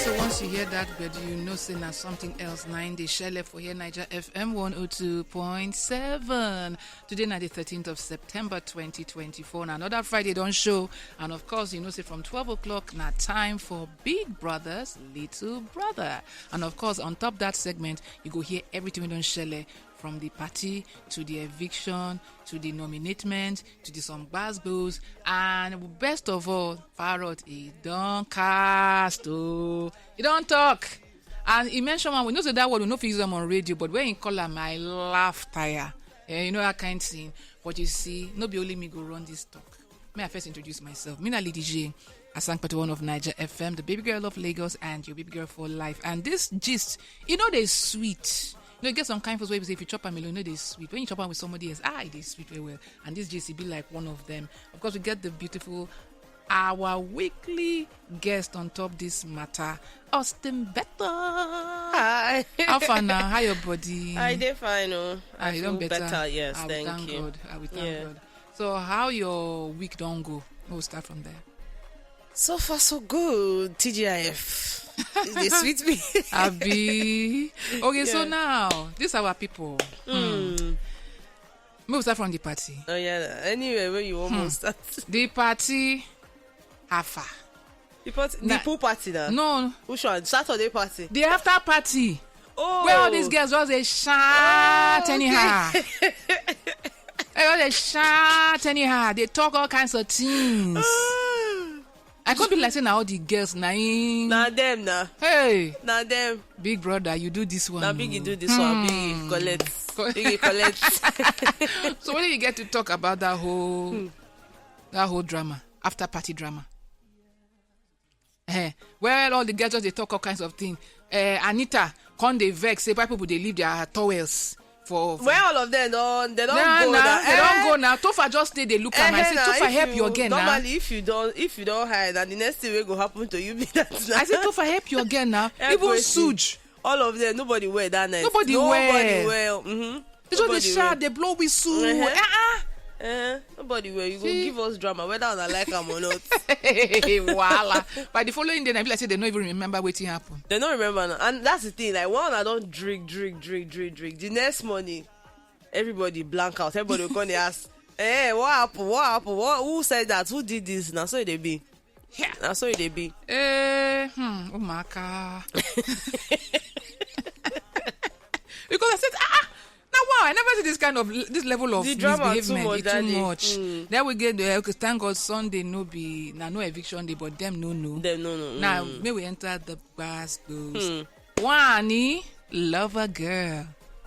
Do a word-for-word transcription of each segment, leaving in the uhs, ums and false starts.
So once you hear that, but you know say na something else. Nine dey shele for here, Niger F M one oh two point seven. Today na the thirteenth of September twenty twenty-four. Na another Friday don show. And of course, you know say from twelve o'clock na time for Big Brother's Little Brother. And of course, on top that segment, you go hear everything we don shele, from the party to the eviction to the nominatement to the some gbasgbos. And best of all, Parrot, he don cast, oh, he don talk. And he mention one, we know say that word, we no fit use am on radio, but when he call am, I laugh tire. Eh, you know that kind thing. But you see, no be only me go run this talk. May I first introduce myself? Me na Lady J, Asankpete one of Niger F M, the baby girl of Lagos, and your baby girl for life. And this gist, you know, they sweet. You know, you get some kind of way we say if you chop am alone, you know they sweet. When you chop am with somebody else, ah, it is sweet very well. And this gist, it be like one of them. Of course, we get the beautiful, our weekly guest on top this matter, Austin Better. Hi. How far now? How your body? I dey fine, oh. Ah, I you feel don better? better, yes, Ah, we thank thank you. God. Ah, we thank Yeah. God. So how your week don go? We'll start from there. So far, so good. T G I F. It dey sweet me. Abi. Okay, so Yeah. Now, these our people. Hmm. Mm. Make we start from the party. Oh, yeah. Anyway, where you almost start. The party, how far? The, party, Na- the pool party now. No, Which one? Saturday party. the after party. Oh. Where all these girls just they shout Oh, okay. Anyhow. They just they shout anyhow. They talk all kinds of things. Ah. I can't be like saying now all the girls na in. Na them na. Hey, Na them. Big Brother, you do this one. Na big you Oh. do this one. Big you collect. Co- Big you collect. So what do you get to talk about that whole Hmm. that whole drama, after party drama? Eh, well, all the girls just they talk all kinds of things. Uh, Anita, come they vex say why people they leave their towels for. for Where all of them don they don't Nah, go nah, now. They don't Eh, go now. Tofa just stay. They look at me. I eh, say, nah, Tofa, if help you- your girl now. Normally, if you don't, if you don't hide, and the next thing we go happen to you be that. Now. I say, Tofa, help your girl now. Help Even person. Suj. All of them, nobody wear that night. Nobody nobody wear. Wear. Mm-hmm. They just they Nobody shout, wear. They blow whistle. Uh-huh. Uh-uh. Eh, nobody wear. You go See? Give us drama, whether I like am or not. Voila. By the following day, I be like say they don't even remember what happened. They don't remember now. And that's the thing. Like one, I don't drink, drink, drink, drink, drink. The next morning, everybody blank out. Everybody will come dey ask, "Eh, what happened? What happened? What? Who said that? Who did this?" Now so they be. Yeah. Now so they be. Eh, hmm, Umaka. Because I said, ah, ah, now wow, I never see this kind of this level of The drama too misbehavement. much It's too that day. Much. Mm. Then we get the okay, thank God Sunday no be now no eviction day, but them no no. Them no no. Now Mm. may we enter the bars goes. Hmm. Wani, lover girl.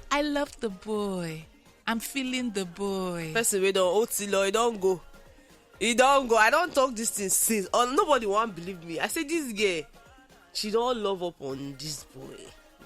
I love the boy. I'm feeling the boy. Person wey don O T law, e don go. E don go. I don talk this thing since. Oh, nobody wan believe me. I say this girl, she don love up on this boy.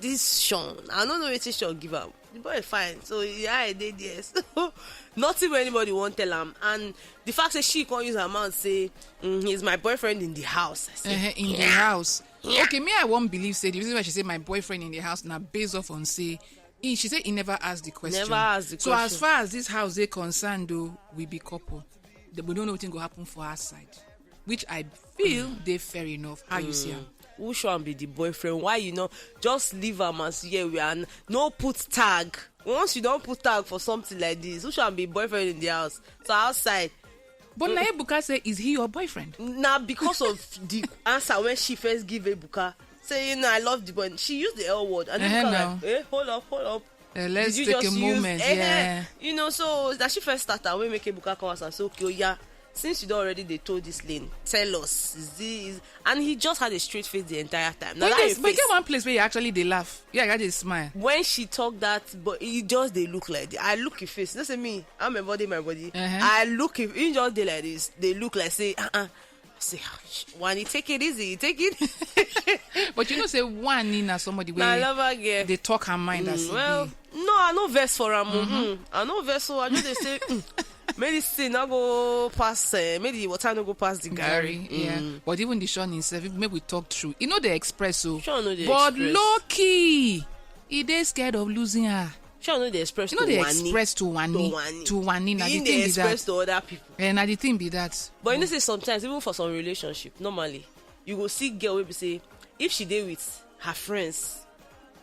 This Sean. I no know wetin Sean give am. The boy fine. So yeah, I dey there. So nothing wey anybody wan tell am. And the fact say she come use her mouth say, mm, "He's my boyfriend in the house." I say, Uh-huh, in the house. Okay, me I won't believe say the reason why she say my boyfriend in the house now based off on say he, she said he never asked the question. Never asked the So as question. Far as this house they concerned though, we be couple. The- We don't know what go happen for our side, which I feel they fair enough. How you see am? Which one be the boyfriend? Why you no just leave am as here we are? N- No put tag. Once you don't put tag for something like this, which one be boyfriend in the house? So outside. But na Ebuka say, is he your boyfriend? Now because of the answer when she first give Ebuka, say, "You know, I love the boy." She used the L word. And Eh, Ebuka now. Like, "Eh, hold up, hold up." Uh, let's Did you take just a use- moment. eh, eh. Yeah. You know, so that she first started when make Ebuka come out and say, "Okay, oh yeah, since you don't already they told this lane, tell us." Is this?" And he just had a straight face the entire time. Now But, that there's- your but face- get one place where you actually they laugh. Yeah, I got this smile. When she talked that, but he just they look like the, I look his face. That's me. I'm a body, my body. Uh-huh. I look if he just they like this. They look like say, uh uh I say, "Ouch. Wani, take it easy, take it." But you know, say one Nina somebody Na where lover girl. They talk her mind as Mm, it well, be. No, I no vex for am. Mm-mm. I no vex, so I just dey say, mm, make this thing not go pass. Uh, make the water not go pass the Gary, garri. Yeah. But even the Sean himself, if maybe we talk through, you know the express so. Sean know the But express. Low key, he dey scared of losing her. Sean know the express. You know to the Wani. express to Wani. To Wani. To Wani. Now He the dey thing be that. Express to other people. And now the thing be that. But you know say sometimes, even for some relationship, normally you go see girl wey be say if she dey with her friends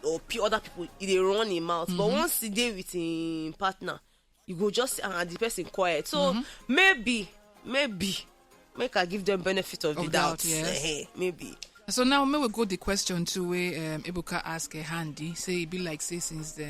or pe- other people, e dey run im mouth. But once e dey with im partner, you go just see, ah, the person quiet. So maybe, maybe, make I give them benefit of the Of doubt. doubt, yes. Eh, maybe. So now, may we go the question too, where um, Ebuka ask a handy, say it be like say since the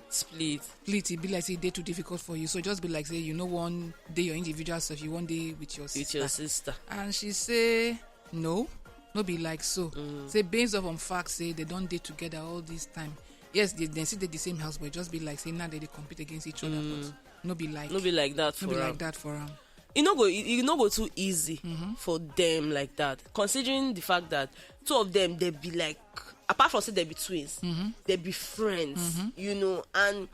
Split. split, it be like say they too difficult for you. So just be like say you know one day your individual self, you one day with your With sister. Your sister. And she say, no, no be like so. Say based off on facts, say they don't date together all this time. Yes, they, they sit at the same house, but just be like say now they, they compete against each other, but no be like No be like that no for be am. Like that for am. E no go e e no go too easy for them like that, considering the fact that two of them, they be like, apart from say they be twins, they be friends, you know, and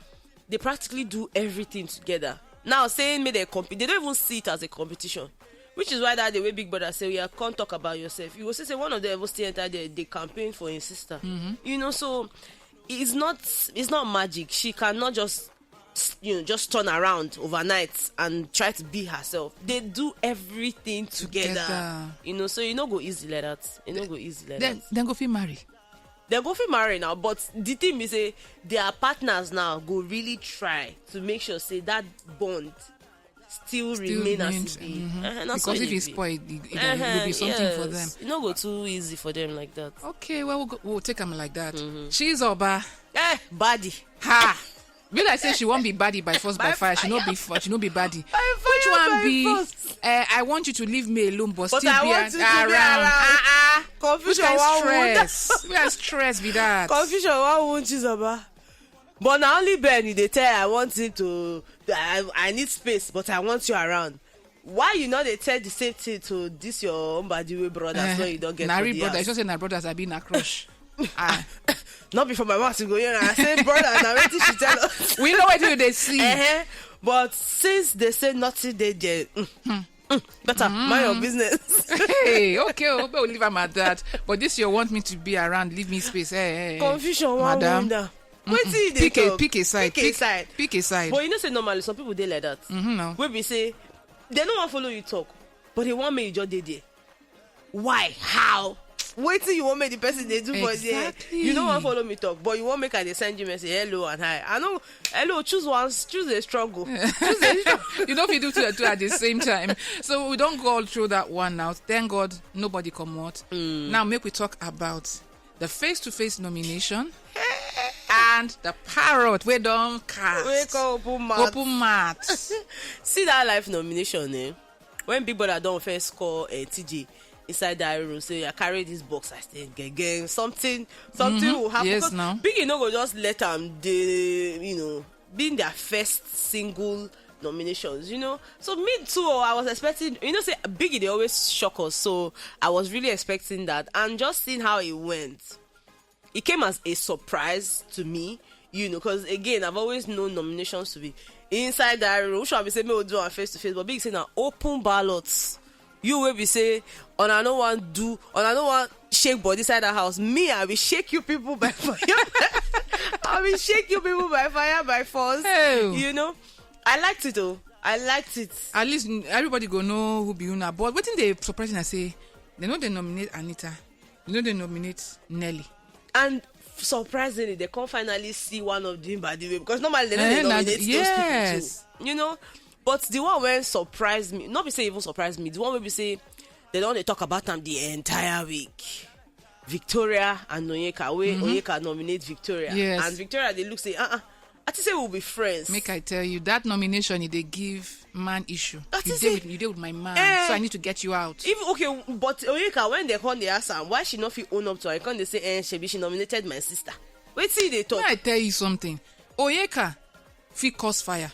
they practically do everything together. Now, saying make they compete, they don't even see it as a competition, which is why that the way Big Brother say, "Yeah, come talk about yourself," you go see say one of them will still enter there, they campaign for his sister, you know. So it's not it's not magic. She cannot just, you know, just turn around overnight and try to be herself. They do everything together, Together. You know. So e no go easy like that. E no go easy like Then that. Then go fit marry. They go fit marry now, but the thing is say their partners now go really try to make sure say that bond still, Still remain remain, as it be. mhm. Eh, na so Because e if dey it's be. spoiled, it, it, it will be something for them. Yes. E no go too easy for them like that. Okay, well, we'll, go, we'll take them like that. She's Oba. Eh, baddie. Ha! Be like say she won't be baddie by force by, By fire. She no fire. Be fire. She no be baddie. By Which fire, one by be? Force. Uh, I want you to leave me alone, but, But still I be want a- you to be around. Ah, Ah, ah. Which Confusion kind wan wound. Stress? Where stress be that? Confusion wan wound Chizoba. But na only Ben you dey tell, "I want him to, I, I need space, but I want you around." Why you no dey tell the same thing to this your Mbadiwe brothers Eh, when you don get na for real the brother. house? You sure say na brothers? I be na crush. Ah, Not be for my mouth you go hear am. I say, "Brother, na wetin she tell us." We know what you they see. Uh-huh. But since they say nothing dey there, mm, mm, better mind your business. Hey, okay, oh, but we'll leave him at that. But this you want me to be around, leave me space. Hey, hey, hey. Confusion wan Madam. Wound am. Wetin you dey Pick a talk? Pick a side. Pick a side. Pick a side. But you know say normally some people dey like that. Mm-hmm, no. Wey be say they no wan follow you talk, but they wan make you just dey there. Why? How? Wetin you wan make the person dey do for there? Exactly. You no wan follow me talk, but you wan make I dey send you message, "Hello and hi." I know. Hello, choose one. Choose a struggle. Choose a struggle. You know if you do two, two at the same time. So we don't go all through that one now. Thank God nobody come out. Now make we talk about the face-to-face nomination and the parrot wey don cast. Wake up, open mouth. Open mouth. See that life nomination, eh? When Big Brother don first call, eh, T J inside that room, say, "I carry this box, I stay again. Something, something will happen." Yes, 'Cause now. Biggie no go just let am dey, you know, being their first single nominations, you know. So me too, oh, I was expecting, you know, say Biggie, they always shock us. So I was really expecting that, and just seeing how it went, it came as a surprise to me, you know, because again, I've always known nominations to be inside that room. Which one be say me will do am face to face, but Biggie say na open ballots. You will be say, "Una no wan do, una no wan shake body inside that house. Me, I will shake you people by fire." I will shake you people by fire, by force. Hey. You know, I liked it, oh. I liked it. At least everybody go know who be una. But wetin dey surprising, I say, they know they nominate Anita. They know they nominate Nelly. And surprisingly, they can't finally see one of them by the way, because normally they don't Eh, na- nominate those yes. People too. You know, but the one wey surprised me, not be say even surprised me, the one wey be say they don't dey talk about them the entire week. Victoria and Onyeka, wey Onyeka nominate Victoria. Yes. And Victoria, they look say, "Uh-uh, I think say we'll be friends." Make I tell you, that nomination, e dey give man issue. That You is dey it. With, you dey with my man, Eh. So I need to get you out. Even, okay, but Onyeka, when they come, they ask am why she not fit own up to her. Come they say, "Eh, shebi she nominated my sister." Wetin they talk? May I tell you something? Onyeka fit cause fire,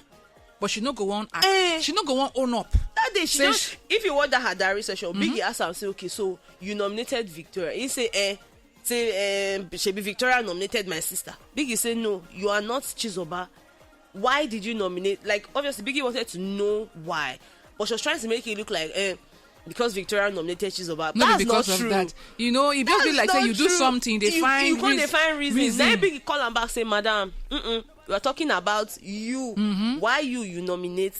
but she no go wan act. Eh. She no go wan own up. That day she Say just, sh- if you watch that her diary session, Biggie ask am say, "Okay, so you nominated Victoria?" He say, "Eh." Say, um, "Shebi Victoria nominated my sister." Biggie say, "No, you are not Chizoba. Why did you nominate?" Like, obviously, Biggie wanted to know why, but she was trying to make it look like, eh, because Victoria nominated Chizoba. No, That's be because not of true. That. You know, if you That's be like say not you do true. Something, they you, find you can't reas- find reason. reason. Then Biggie call am back, say, "Madam, mm-mm, we are talking about you. Mm-hmm. Why you you nominate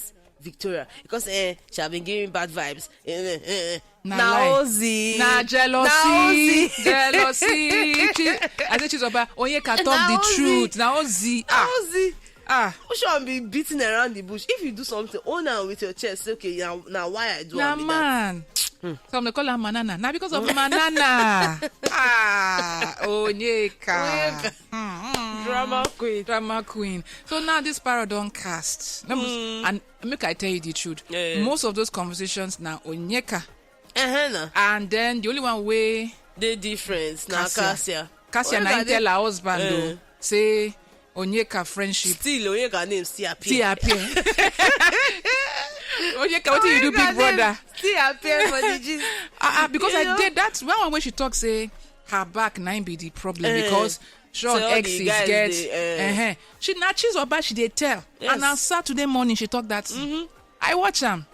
Victoria, because eh, she have been giving bad vibes. Eh, eh, eh, eh. Na Na lie. Ozzy. Na jealousy. Na Ozzy. Jealousy. Chi- I say Chizoba, Onyeka, talk Na the Ozzy. Truth. Na Ozzy. Na Ah, Ozzy. Ah. Which one be beating around the bush? If you do something, own am with your chest. Say, okay, now, now why I do Na am be that? Man. Some dey call am manana. Na because of manana. Ah, Onyeka. Onyeka. Mm, mm. Drama queen. Drama queen. So now this parrot don cast. Let me- And make I tell you the truth. Yeah. Most of those conversations na Onyeka. Uh-huh, na. And then the only one wey They different. Na Cassia. Cassia. Cassia na Onyeka him dey- tell her husband Eh. though. Say Onyeka friendship Still, Onyeka name still appear. still appear. Onyeka, wetin you do, Onyeka big name brother? Still appear for the gist. Ah, ah, because You I know? did that one when she talk say her back na him be the problem Eh. because Sean Say all the exes guys get. dey, eh. Uh-huh. She na Chizoba she dey tell. Yes. And na Saturday morning she talk that. I watch am.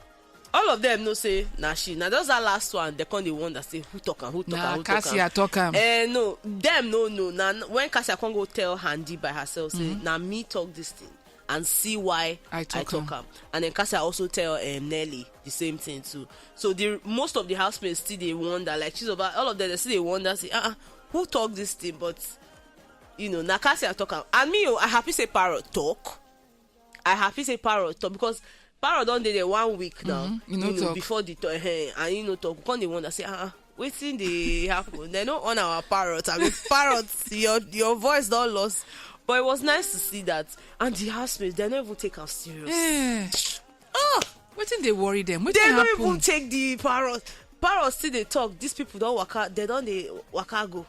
All of them know say na she. Na just that last one. They come dey wonder say who talk am, who talk Na am, who talk Cassia am. Talk am. Eh, no, them no, no. Na when Cassia come go tell Handy by herself say na me talk this thing and see why I I talk talk, am. am. And then Cassia also tell um, Nelly the same thing too. So the most of the housemates still they wonder, like, she's over all of them. They still they wonder say, uh, uh who talk this thing? But you know, na Cassia talk am. And me, oh, I happy say parrot talk. I happy say parrot talk because parrot don dey there one week now. Mm-hmm. You no you know, talk. Before the talk, eh, and you no talk. Come dey wonder say, ah, uh, wetin dey happen? They no on our parrot. I mean, parrot, your your voice don lost. But it was nice to see that. And the housemates, they no even take am serious. Eh. Oh, Wetin dey worry them? Wetin they no happen? Even take the parrot. Parrot still dey talk. These people don waka. They don dey waka go.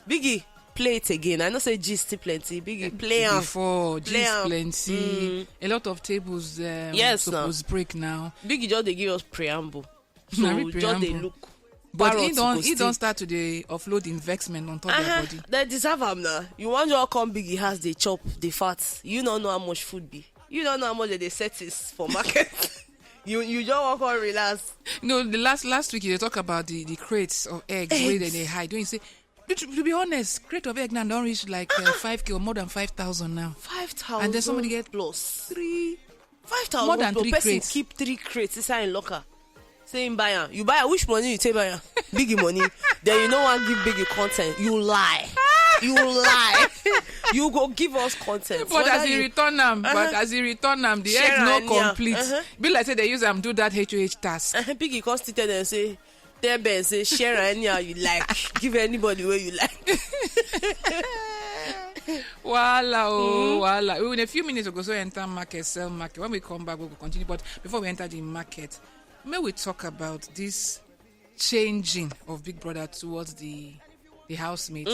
Biggie, play it again. I know say gist still plenty. Biggie, play am. Before Play gist am. Plenty, a lot of tables um, Yes, now. Suppose break now. Biggie just dey give us preamble. So Na real we just dey preamble. Look. But Parrot he don go he don still- Start to dey offload investment on top their Uh-huh. Body. They deserve am now. You wan just come Biggie house dey chop the fat. You no know how much food be. You no know how much they dey set is for market. You you just wan come relax. No, the last last week you dey talk about the the crates of eggs wey dem Eggs. Dey hide. When you say, to, to be honest, crate of egg now don reach like uh, five k or more than five thousand now. Five thousand. And then somebody get Plus Three. Five thousand. More than three Person crates. Keep three crates inside him locker. Say him buy am. You buy am. Which money you take buy am? Biggie money. Then you no wan give Biggie content. You lie. You lie. You go give us content. But as he return am, but as he return am, the egg no complete. Be like say they use am do that H O H task. Biggie come still tell them say, tell Ben say share am anyhow you like. Give anybody where you like. Wahala oh, wahala. In a few minutes we go so enter market, sell market. When we come back, we go continue. But before we enter the market, may we talk about this changing of Big Brother towards the the housemates.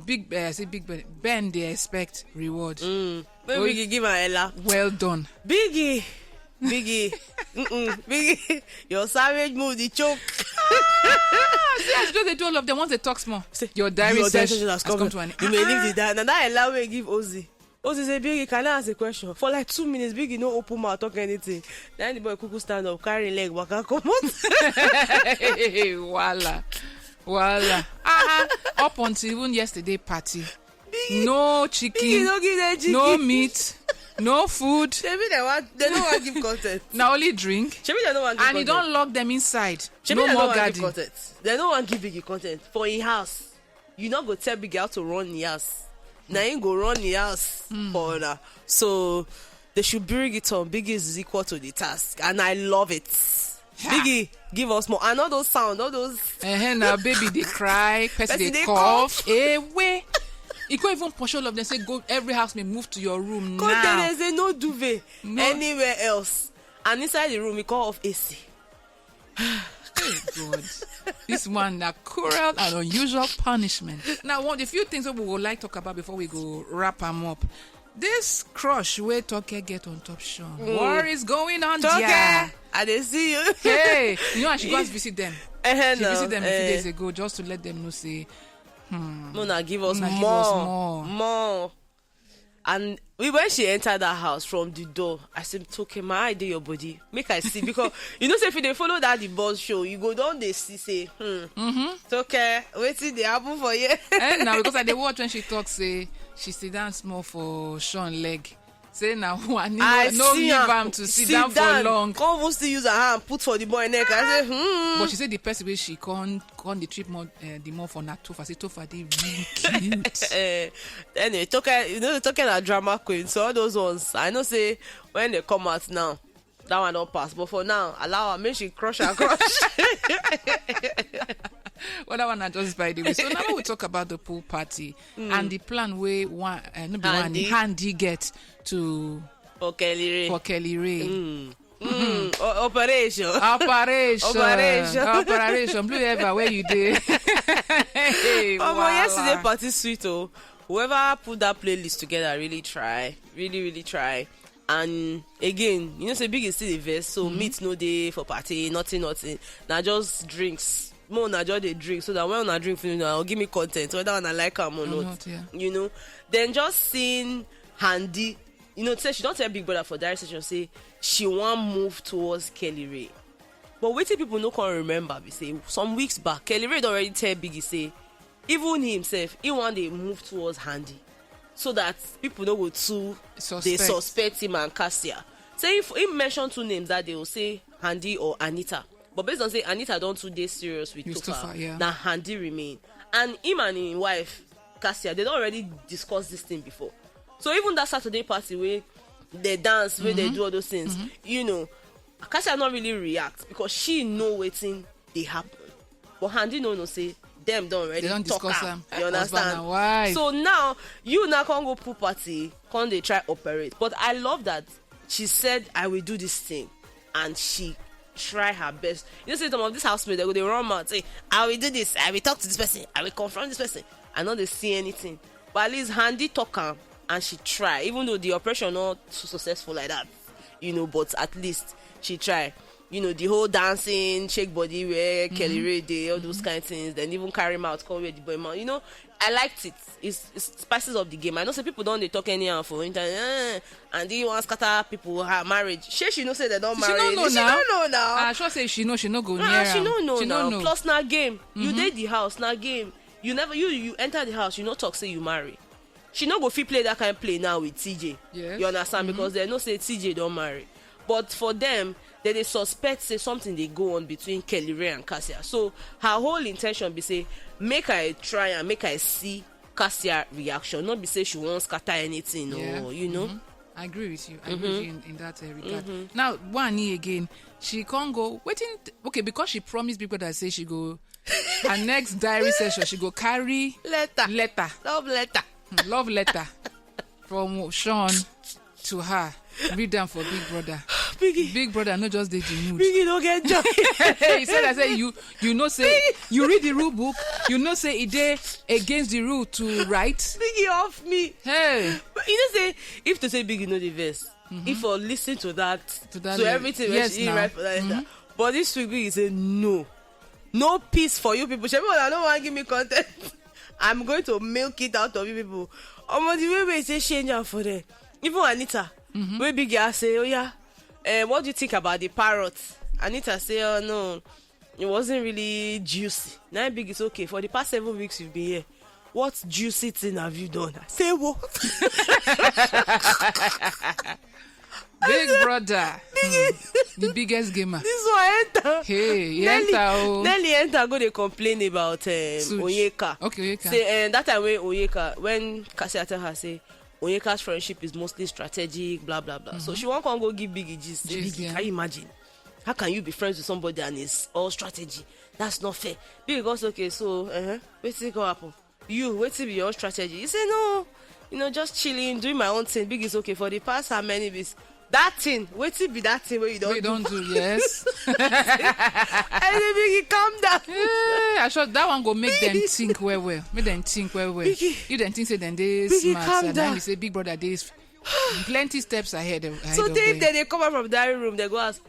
Big, uh, I say Big Ben. Ben dey expect reward. May Biggie give am Ella. Well done. Biggie, Biggie, mm-mm, Biggie, your savage mood dey choke. See as you just dey do all of them once they talk small. Your diary Your session session has come to an end. You may leave the diary. Na that Ella wey give Ozzy. Ozzy say, Biggie, can I ask a question? For like two minutes, Biggie no open mouth talk anything. Then the boy kuku stand up, carry him leg, waka comot. Wala, wala. Ah, up until even yesterday party, no chicken, Biggie no give them chicken. No meat, no food. Shebi they want, they no wan give content. Na only drink. Shebi they no wan give And he content. Don lock them inside. Shebi No they no more wan give garden. Content. They no wan give Biggie content for him house. You no go tell Biggie how to run him house. Na him go run him house for una. So they should bring it on. Biggie is equal to the task, and I love it. Biggie, give us more. And all those sound, all those. Uh-huh, now baby they cry, person Person they dey cough. Away. He can't even push all of them. Say go every house may move to your room Come now. There say no duvet anywhere else. And inside the room, he call off A C. Hey God, this one na cruel and unusual punishment. Now, one the few things that we would like talk about before we go wrap am up. This crush wey Toke get on top Sean. What is going on there? I dey see you. Hey, you know, I should go and visit them. Eh, She no, visit them a few eh. Days ago just to let them know say Mona give us Mona give more, us more. More. And we, when she entered that house from the door, I said, "Toke, my eye dey your body. Make I see." Because you know, say if you dey follow that the boss show, you go down dey see say, hmm, Toke, wetin dey happen for here? And now because I dey watch when she talk say she sit down small for Sean leg. Say na who I need. I No see leave am. Am to sit Sit down for down. Long. Come even still use her hand put for the boy neck. I say, hmm. But she said the person wey she con con dey trip more uh, the more for na Tofa. Say Tofa dey really cute. Eh, anyway, talking, you know, talking a drama queen. So all those ones, I know say when they come out now, that one don't pass. But for now, allow her, make she crush her crush. Well, that one I just by the way. So now we talk about the pool party and the plan wey one uh, no be one Handy. Handy get to For Kelly Ray. For Kelly Ray. Mm. Mm. O- operation. Operation. Operation. Operation. Blue ever where you dey. Hey, Omo, yesterday party sweet oh. Whoever put that playlist together really try, really really try. And again, you know say Biggie still dey vex, so meat no dey for party, nothing, nothing. Na just drinks. More na just dey drink, so that when una drink finish, una go give me content whether una like am or Or not. Not, yeah. You know, then just seeing Handy, you know, say she don tell Big Brother for direct session say she wan move towards Kelly Ray. But wetin people no come remember be say some weeks back, Kelly Ray don already tell Biggie say even he himself, he wan dey move towards Handy, so that people no go too dey Suspect. Suspect him and Cassia. Say if he mention two names that day, will say Handy or Anita. But based on say Anita don too dey serious with With Tofa, Tofa, yeah. Na Handy remain. And him and him wife, Cassia, they don already discuss this thing before. So even that Saturday party wey they dance, wey they do all those things, you know, Cassia not really react because she know wetin dey happen. But Handy no know say dem don already They don talk discuss am, am. You Husband understand? And wife. So now you now come go pool party, come dey try operate. But I love that she said, "I will do this thing," and she try her best. You know, say some of these housemates, they go dey run mouth, say, "I will do this, I will talk to this person, I will confront this person." I no dey see anything. But at least Handy talk am and she try, even though the operation not so successful like that, you know, but at least she try. You know, the whole dancing, shake body, where Kelly Ray dey, all those kind of things. Then even carry him out, come where the boy man. You know, I liked it. It's, it's spices of the game. I know say people don dey talk anyhow for internet. Eh, and he wan scatter people her marriage. Shey she know say they don She marry? Don't know She now. Don't know now. I sure say she know. She no go Ah, near she am. No know She now. No know. Plus na game. You dey the house, na game. You never you you enter the house. You no talk say you marry. She no go fit play that kind of play now with T J. Yes. You understand? Because they know say T J don marry. But for them, they dey suspect say something dey go on between Kelly Ray and Cassia. So her whole intention be say make I try and make I see Cassia reaction. Not be say she won't scatter anything Yeah. or you know. I agree with you. I agree with you in, in that uh, regard. Now, one again, she can't go. Waiting, okay, because she promised Big Brother say she go her next diary session, she go carry Letter. Letter, Love letter. Love letter from Sean to her. Read them for Big Brother. Biggie. Big Brother, no just dey the mood. Biggie no get joy. He said, "I say you, you know say you read the rule book. You know say it dey against the rule to write." Biggie off me. Hey, But you know say if to say Biggie no dey vex, if for listen to that, To that to lady. Everything Yes, she now. Write for that letter. But this week Biggie say no, no peace for you people. Shebi una no wan give me content. I'm going to milk it out of you people. Omo, the way we say change am for them. Even Anita, wey Biggie ask say, "Oh yeah, eh, what do you think about the parrot?" Anita say, "Oh no, it wasn't really juicy." Now Biggie is okay. For the past seven weeks you've been here, what juicy thing have you done? I say what? Big Brother, hmm, the biggest gamer. This one enter. Hey, he Nelly, enter. Oh. Nelly enter go dey complain about um, Such. Onyeka. Okay, Onyeka. Say um, that time when Onyeka, when Cassia tell her say Onyeka's friendship is mostly strategic, blah blah blah. So she won't come go give Biggie gist. Say, Gist, "Biggie, yeah. Can you imagine? How can you be friends with somebody and it's all strategy? That's not fair." Biggie goes, "Okay, so uh-huh, what's it gonna happen? You, what's it be your own strategy?" He said, "No, you know, just chilling, doing my own thing." Biggie is okay for the past how many weeks? That thing, what's it be that thing where you don't We do? Don't do, yes. I say, "Biggie, calm down." Yeah, I sure that one go make them think well, well. Make them think well, well. Biggie. You then think say then they Biggie, smart. Calm And then down. We say Big Brother days. Plenty steps ahead of, ahead So of they, them. They, they come out from diary room, they go ask,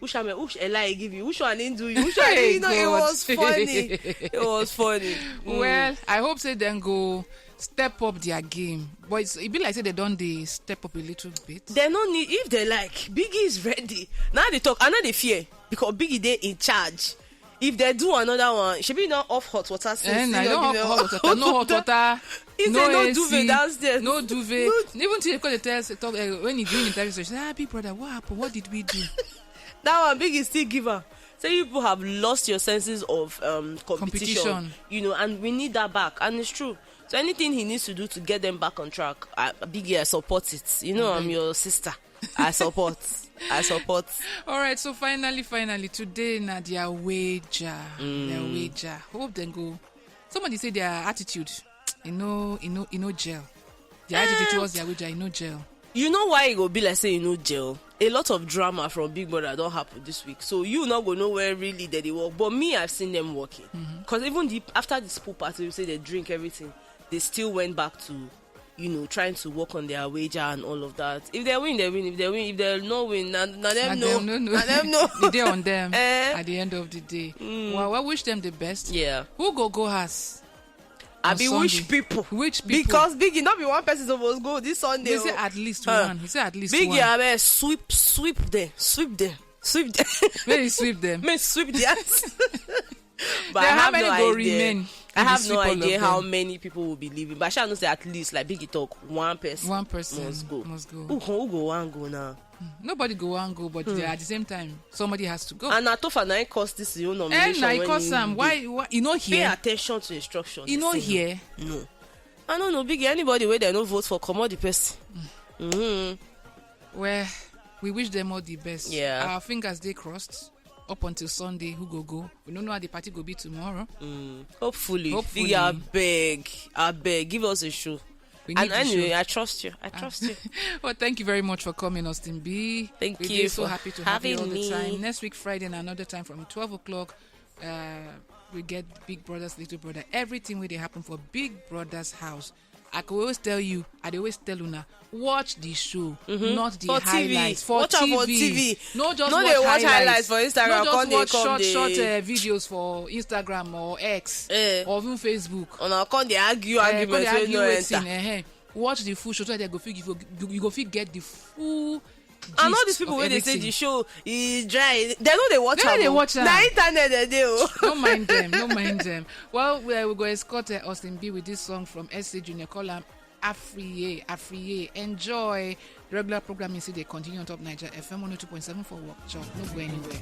"Which one, which lie give you? Which one didn't do you? Which one?" Hey, you know, it God. Was funny. It was funny. Mm. Well, I hope say then go step up their game. But it's, it be like say they don't they step up a little bit. They no need, if they like, Biggie is ready. Now they talk, I know they fear because Biggie they in charge. If they do another one, shebi you no off hot water since. Eh, na You you no don give off them hot water, no hot water. He No say no A C, duvet downstairs. No duvet. Even till you call the tell, talk, uh, when he doing interview, say, "Ah, big brother, what happened? What did we do?" That one, Biggie still give her. So you people have lost your senses of um, competition, Competition. You know, and we need that back, and it's true. So anything he needs to do to get them back on track, uh, Biggie, I support it. You know, I'm your sister. I support. I support. All right, so finally, finally, today na their wager. Their wager. Hope then go. Somebody say their attitude, you know, you know, you know, gel. Their attitude towards their wager, you know, gel. You know why it go be like say you know gel? A lot of drama from Big Brother don't happen this week, so you not go know where really they dey work. But me, I've seen them working. Because even the, after this pool party, we say they drink everything. They still went back to, you know, trying to work on their wager and all of that. If they win, they win. If they win, if they no win, na, na them Na no. them no, no. Na them no. The day on them Eh. At the end of the day. Well, I wish them the best. Yeah. Who go go has? I On be which Sunday. People? Which people? Because Biggie, not be one person supposed go this Sunday. They say Oh. At least Huh. One. He say at least Biggie, one. I sweep, sweep there, sweep there, sweep there. May he sweep them. May sweep the ass. But Then I how have many no go idea. Remain? I If you have no sweep all of idea how them? Many people will be leaving. But I shall not say at least, like Biggie talk, one person. One person must go. Must go. Who can who go one go now? Nobody go and go, but there, at the same time, somebody has to go. And Atofa now cost this your nomination. And I When call you Sam. dey- Why? Why? You know Pay here. Attention to instruction. You They know say here. No. I don't know, Biggie. Anybody where they no vote for, comot the person. Mm-hmm. Well, we wish them all the best. Yeah. Our fingers they crossed up until Sunday. Who go go? We don't know how the party go be tomorrow. Hopefully, Hopefully. Biggie, I beg, I beg, give us a show. We And need the anyway, show. I trust you. I trust you. Well, thank you very much for coming, Austin B. Thank We you are so for happy to have you having all the me. Time. Next week, Friday, and another time from twelve o'clock. Uh, we get Big Brother's Little Brother. Everything will they happen for Big Brother's house. I could always tell you, I dey always tell Una, watch the show, not the For T V. Highlights. For Watch out T V. for T V. No, just No, watch they watch highlights. highlights for Instagram, No, just come dey watch come short, dey short uh, videos for Instagram or X Eh. Or even Facebook. Una come dey argue Eh, argument come dey wey argue no wetin, enter. Eh, eh. Watch the full show so that they go fit give you, you go fit get the full. And all Gist these people of wey dey say everything. The show is dry, they no dey watch They no am dey o. Watch am. Na internet they dey o. No mind them, no mind them. Well, we, we go escort uh, Austin B with this song from S C Junior. Call am Afriye, Afriye. Enjoy. Regular programming see they continue on top Niger F M one oh two point seven for work job. No go anywhere.